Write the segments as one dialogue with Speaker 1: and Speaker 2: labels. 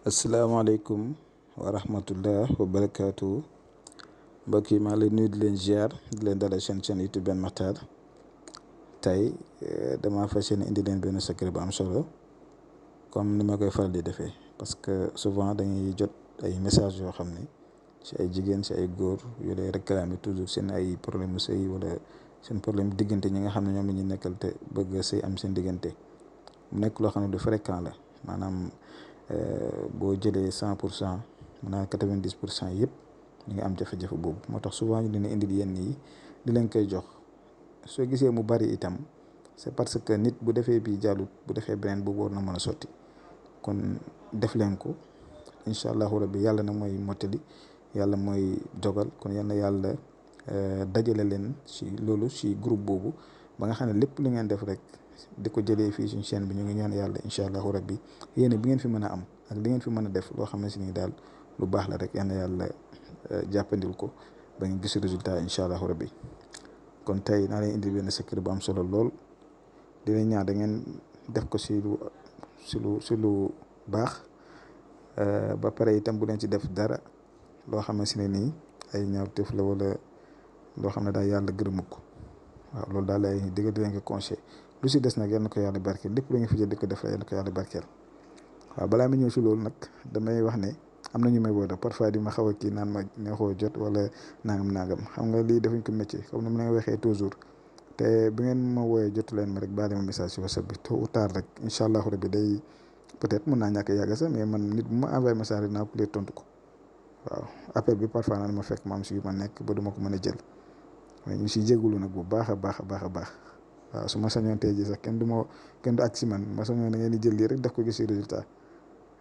Speaker 1: asalaamaaleykum wa rahmatullah wa barakaatu mbokk yi maa ngi leen nuyu di leen ziar di leen dalal seen YouTube Ben Makhtar tey damaa fas yéene indi leen benn secret bu am solo comme ni ma koy faral di defee parce que souvent dañuy jot ay messages yoo xam ne si ay jigéen si ay góor yu lay réclamer toujours seen ay problème mu sëy wala seen problème diggante ñi nga xam ne ñoom la ñu nekkal te bëgg sëy am seen diggante mu nekk loo xam ne du fréquent la maanaam. boo jëlee 100% mun naa 90% yëpp ñu ngi am jafe-jafe boobu moo tax souvent ñu dina indil yenn yi di leen koy jox soo gisee mu bari itam c'est parce que nit bu defee bii jàllut bu defee beneen boobu war na mën a sotti kon def leen ko incha allahu rabbi yàlla na mooy mottali yàlla mooy dogal kon yal na yàlla dajale leen si loolu si groupe boobu ba nga xam ne lépp lu ngeen def rek. di ko jëlee fii suñu chaîne bi ñu ngi ñaan yàlla incha allahu rabbi yéene bi ngeen fi mën a am ak li ngeen fi mën a def loo xam ne si ni daal lu baax la rek yal na yàlla jàppandil ko ba ngeen gis résultat incha allahu rabbi kon tey naa leen indi benn secret bu am solo lool di leen ñaan da ngeen def ko si lu baax ba pare itam bu leen ci def dara loo xam ne si ne nii ay ñaawteef la wala loo xam ne daal yàlla gërëmu ko waaw loolu daal lay dëgg di leen ko conseil lu si des nag yal na ko yàlla barkeel lépp lu nga fi jël di ko def yal na ko yàlla barkeel waaw balaa ma ñëw si loolu nag damay wax ne am na ñu may woo parfois di ma xaw a kii naan ma neexoo jot wala nangam xam nga lii defuñ ko métier comme ni ma leen waxee toujours te bu ngeen ma wooyee jotu leen ma rek baale ma message si WhatsApp bi tôt ou tard rek incha allahu rabbi day peut-être mun naa ñàkk a yàgg sax mais man nit bu ma envoyé message rek naa ko lee tontu ko waaw appel bi parfois naan ma fekk ma am si yu ma nekk ba duma ko mën a jël mais ñu si jégalu nag bu baax a baax. waaw su ma sañoon tey jii sax kenn du àgg si man ma sañoon da ngeen di jël lii rek def ko gis résultat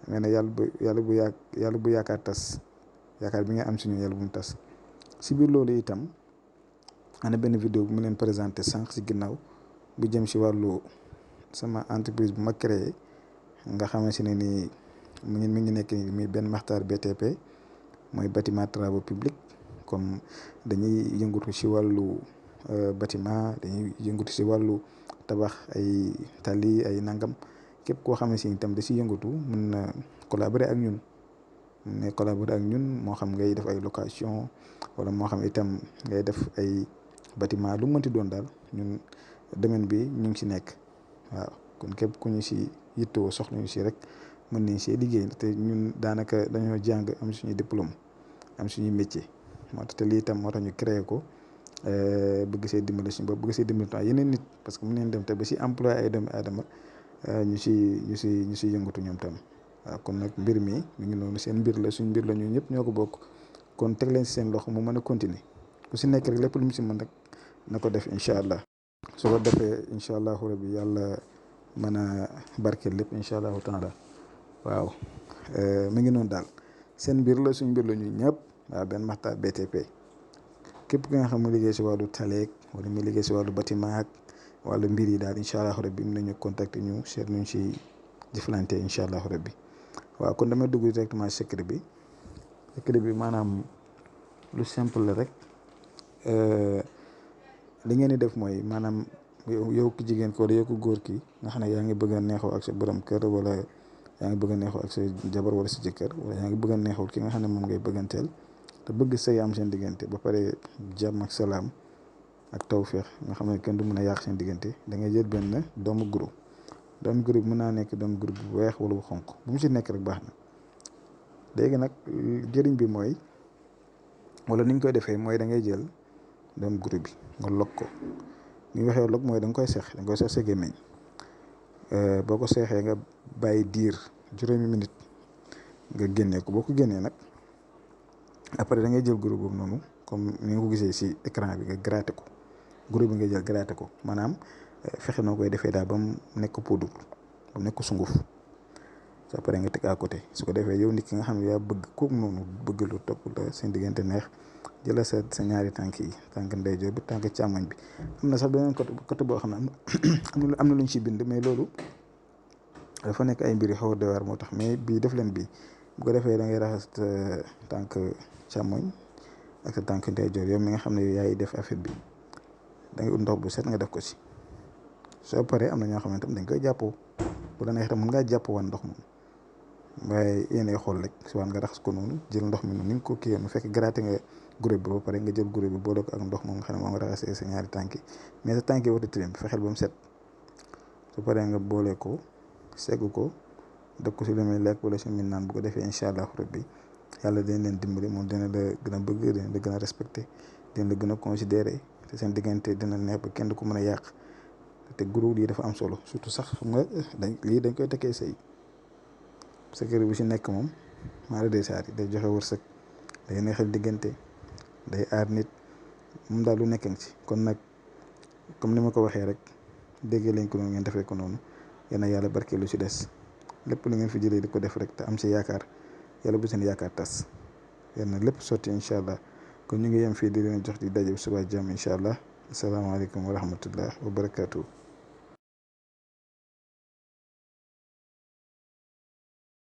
Speaker 1: mais nag yàlla bu yaakaar tas yaakaar bi nga am si ñun yàlla bu mu tas si biir loolu itam ana benn vidéo bu mu leen présenté sànq si ginnaaw bu jëm si wàllu sama entreprise bu ma créé nga xamante ne ni mi ngi nekk nii muy Ben Makhtar BTP mooy bâtiment travaux publics comme dañuy yëngatu si wàllu. Bâtiment dañuy yëngatu si wàllu tabax ay tali ay nangam képp koo xam ne si itam da si yëngatu mën na collaborer ak ñun moo xam ngay def ay location wala moo xam itam ngay def ay bâtiment lu mënti doon daal ñun domaine bi ñu ngi si nekk waaw kon képp ku ñu si yittewoo soxla ñu si rek mën nañ see liggéey te ñun daanaka dañoo jàng am suñu diplôme am suñu métier moo tax te lii itam moo tax ñu créé ko. bëgg see dimbali suñu bopp bëgg see dimbali yeneen nit parce que mën nañ dem te ba si employé ay doomu aadama ñu si yëngatu ñoom tam waaw kon nag mbir mi ngi noonu seen mbir la suñ mbir la ñu ñëpp ñoo ko bokk kon teg leen si seen loxo mu mën a continuer ku si nekk rek lépp lu mu si mën rek na ko def incha allah su ko defee incha allahu rabbi yàlla mën a barkeel lépp incha allahu taala waaw mi ngi noonu daal seen mbir la suñ mbir la ñu ñëpp waaw Ben Makhtar BTP. képp ki nga xam mu liggéey si wàllu taleeg wala mu liggéey si wàllu bâtiment ak wàllu mbir yi daal incha allahu rabbi mën nañu contacter ñu seet nuñ si jëflante incha allahu rabbi waaw kon damay dugg directement secret bi maanaam lu simple la rek li ngeen di def mooy maanaam yow ki jigéen ko wala yow ko góor ki nga xam ne yaa ngi bëgg a neexoo ak sa borom kër wala yaa ngi bëgg a neexoo ak sa jabar wala sa jëkkër wala yaa ngi bëgg a neexoo ki nga xam ne moom ngay bëgganteel te bëgg sëy am seen diggante ba pare jàmm ak salaam ak tawféex nga xam ne kenn du mën a yàq seen diggante da ngay jël benn doomu groupe bi mën naa nekk doomu groupe bu weex wala bu xonq bu mu si nekk rek baax na léegi nag jëriñ bi mooy wala ni ñu koy defee mooy da ngay jël doomu groupe bi nga log ko ni ñu waxee log mooy da nga koy seex sa gémmiñ boo ko seexee nga bàyyi diir juróomi minute nga génnee ko boo ko génnee nag. après da ngay jël groupe boobu noonu comme ni nga ko gisee si écran bi nga gratter ko groupe bi nga jël gratter ko maanaam fexe noo koy defee daal ba mu nekk poudre ba mu nekk sunguf soo paree nga teg à côté su ko defee yow nit ki nga xam ne yaa bëgg kooku noonu bëgg lu topp la seen diggante neex jëlal sa ñaari tànk yi tànk ndeyjoor bi tànk càmmoñ bi am na sax beneen côté boo xam ne am na lu ñu si bind mais loolu dafa nekk ay mbir yu xaw a doy waar moo tax mais bii def leen bii bu ko defee da ngay raxas tànk càmmoñ ak sa tànk ndeyjoor yow mi nga xam ne yaay def affaire bi da ngay ut ndox bu set nga def ko si soo paree am na ñoo xamante ne dañ koy jàppoo bu la neex tam mën ngaa jàppoo wan ndox moom waaye yéenay xool rek soit nga raxas ko noonu jël ndox mi noonu ni nga ko kii mu fekk gratter nga groupe bi ba pare nga jël groupe bi boole ko ak ndox moom nga xam ne moom nga raxasee sa ñaari tànk yi mais sa tànk yi warut a tilim fexeel ba mu set su paree nga boole ko segg ko def ko si lu muy lekk wala si min naan bu ko defee incha allah rabbi yàlla dina leen dimbali moom dina la gën a bëgg dina la gën a respecté dina la gën a considéré te seen diggante dina neex ba kenn du ko mën a yàq te groupe yi dafa am solo surtout sax xam nga dañ koy tekkee sëy secret bu si nekk moom maara day saari day joxe wërsëg day neexal diggante day aar nit moom daal lu nekk ci kon nag comme ni ma ko waxee rek déggee lañ ko noonu ngeen defee ko noonu yal na yàlla barkeel lu si des lépp lu ngeen fi jëlee di ko def rek te am si yaakaar yàlla bu seen yaakaar tas yal na lépp sotti incha allah kon ñu ngi yem fii di leen jox di daje suba jàmm incha allah asalaamaaleykum wa rahmatullah wa barakaatu.